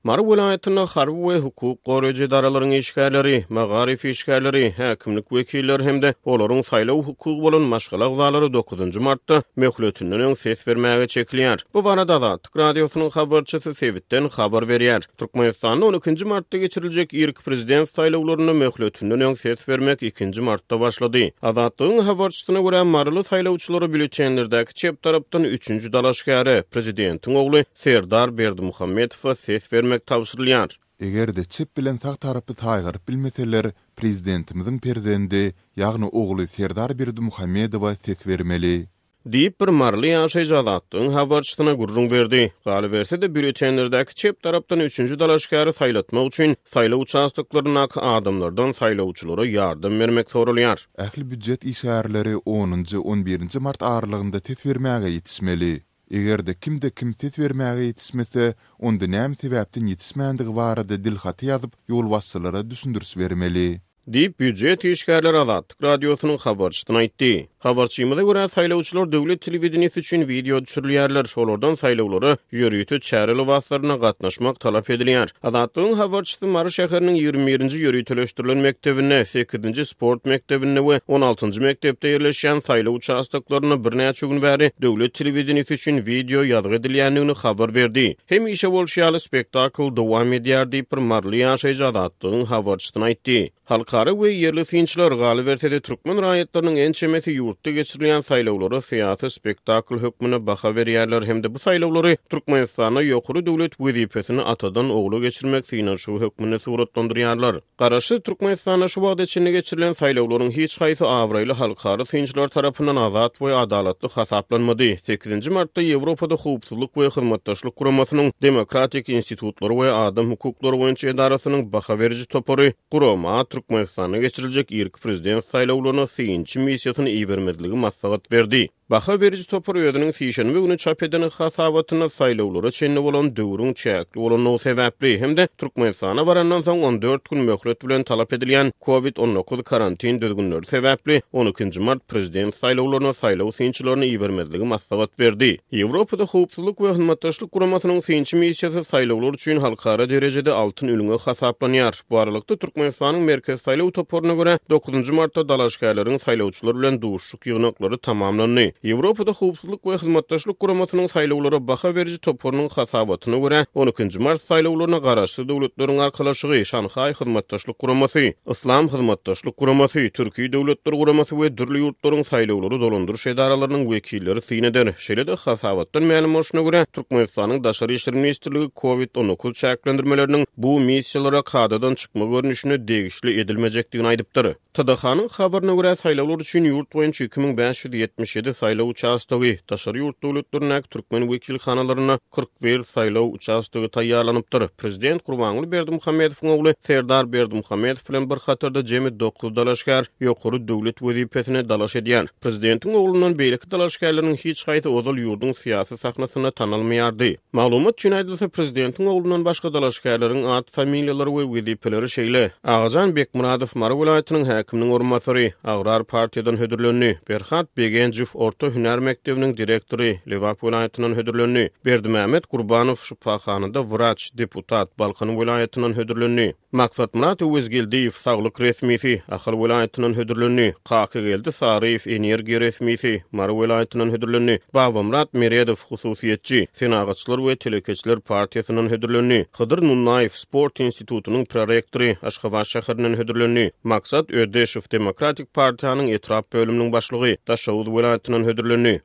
Mary welaýatynda harby we hukuk goraýjy edaralaryň işgärleri, magaryf işgärleri, häkimlik wekilleri hem-de olaryň saýlaw hukugy bolan maşgala agzalary dokuzynjy martda möhletinden öň ses bermäge çekilýär. Bu barada Azatlyk Radiosynyň habarçysy sebitden habar berýär. Türkmenistanda on ikinji martda geçiriljek irki prezident saýlawlarynda möhletinden öň ses bermek ikinji martda başlady. Azatlygyň habarçysyna görä, maryly saýlawçylara býulletenlerdäki çep tarapdan üçünji dalaşgäre, prezidentiň ogly Serdar Berdimuhamedowa ses bermek tabşyrylýar. Eger-de çep bilen sag tarapy saýgaryp bilmeseler, prezidentimiziň perzendi, ýagny ogly Serdar Berdimuhamedowa ses bermeli. Diýip, bir maryly ýaşaýjy Azatlygyň habarçysyna gürrüň berdi. Galyberse-de, býulletenlerdäki çep tarapdan üçünji dalaşgäri saýlatmak üçin saýlaw uçastoklaryndaky adamlardan saýlawçylara ýardam bermek soralýar. Ähli býujet işgärleri onunjy, on birinji mart aralygynda ses bermäge ýetişmeli. Eger-de kimde-kim ses bermäge ýetişmese, onda näme sebäpden ýetişmändigi barada dilhaty ýazyp, ýolbaşçylara düşündiriş bermeli. Diýip, býujet işgärleri Azatlyk Radiosynyň habarçysyna aýtdy. Habarçymyza görä, saýlawçylar döwlet telewideniýesi üçin wideo düşürilýärler, olardan saýlawlara ýörite çäre lybaslarynda gatnaşmak talap edilýär. Azatlygyň habarçysy Mary şäheriniň 21-nji ýöriteleşdirilen mekdebinde, sekizinji sport mekdebinde we on altynjy mekdepde ýerleşýän saýlaw uçastoklarynda birnäçe gün bäri döwlet telewideniýesi üçin wideo ýazgy edilýändigini habar berdi. Hemişe bolşy ýaly, spektakl dowam edýär diýip, bir maryly ýaşaýjy Azatlygyň habarçysyna aýtdy. Halkara we ýerli synçylar, galyberse-de, türkmen raýatlarynyň ençemesi ýurtda geçirilýän saýlawlara syýasy spektakl hökmünde baha berýärler hem-de bu saýlawlary Türkmenistanda ýokary döwlet wezipesini atadan ogla geçirmek synanyşygy hökmünde suratlandyrýarlar. Garaşsyz Türkmenistanda şu wagta çenli geçirilen saýlawlaryň hiç haýsy abraýly halkara synçylar tarapyndan azat we adalatly hasaplanmady. Sekizinji martda Ýewropada Howpsuzlyk we Hyzmatdaşlyk Guramasynyň Demokratik institutlary we adam hukuklary boýunça edarasynyň baha beriji topary gurama Türkmenistanda geçiriljek irki prezident saýlawlaryna synçy missiýasyny ibermezligi maslahat berdi. Baha beriji topar özüniň sişenbe güni çap eden hasabatynda saýlawlara çenli bolan döwrüň çäkli bolandygy sebäpli hem-de Türkmenistana barandan soň 14 gün möhlet bilen talap edilýän Covid 19 karantin düzgünleri sebäpli on ikinji mart prezident saýlawlaryna saýlaw synçylaryny ibermezligi maslahat berdi. Ýewropada Howpsuzlyk we Hyzmatdaşlyk Guramasynyň synçy missiýasy saýlawlar üçin halkara derejede altyn ülňe hasaplanýar. Bu aralykda, Türkmenistanyň Merkezi saýlaw toparyna görä, dokuzynjy martda dalaşgärleriň saýlawçylar bilen duşuşyk ýygnaklary tamamlandy. Ýewropada Howpsuzlyk we Hyzmatdaşlyk Guramasynyň saýlawlara baha beriji toparynyň hasabatyna görä, on ikinji mart saýlawlaryna Garaşsyz Döwletleriň Arkalaşygy, Şanhaý Hyzmatdaşlyk Guramasy, Yslam Hyzmatdaşlyk Guramasy, Türki Döwletler Guramasy we dürli ýurtlaryň saýlawlary dolandyryş edaralarynyň wekilleri syn eder. Şeýle-de, hasabatdan mälim bolşuna görä, Türkmenistanyň Daşary işler ministrligi Covid 19 çäklendirmeleriniň bu missiýalara kadadan çykma görnüşinde degişli edilmejekdigini aýdypdyr. TDH-nyň habaryna görä, saýlawlar üçin ýurt boýunça 2577 saýlaw uçastogy, daşary ýurt döwletlerindäki türkmen wekilhanalarynda 41 saýlaw uçastogy taýýarlanypdyr. Prezident Gurbanguly Berdimuhamedowyň ogly Serdar Berdimuhamedow bilen bir hatarda jemi dokuz dalaşgär ýokary döwlet wezipesine dalaş edýär. Prezidentiň oglundan beýleki dalaşgärleriň hiç haýsy ozal ýurduň syýasy sahnasynda tanalmaýardy. Maglumat üçin aýdylsa, prezidentiň oglundan başga dalaşgärleriň at-familiýalary we wezipeleri şeýle, Agajan Bekmyradow, Mary welaýatynyň häkiminiň orunbasary, Agrar partiýadan hödürlendi, Berhat Begenjow, orta hünär mekdebiniň direktory, Lebap welaýatyndan hödürlendi, Berdimämmet Gurbanow, şypahanada wraç, deputat, Balkan welaýatyndan hödürlendi. Maksatmyrat Öwezgeldiýew, saglyk resmisi, Ahal welaýatyndan hödürlendi. Kakageldi Saryýew, energiýa resmisi, Mary welaýatyndan hödürlendi. Babamyrat Meredow, hususyýetçi, Senagatçylar we telekeçiler partiýasyndan hödürlendi. Hydyr Nunnaýew, sport institutynyň prorektory, Aşgabat şäherinden hödürlendi. Maksat Ödeşow, Demokratik partiýanyň etrap bölüminiň başlygy, Daşoguz welaýatyndan hödürlendi.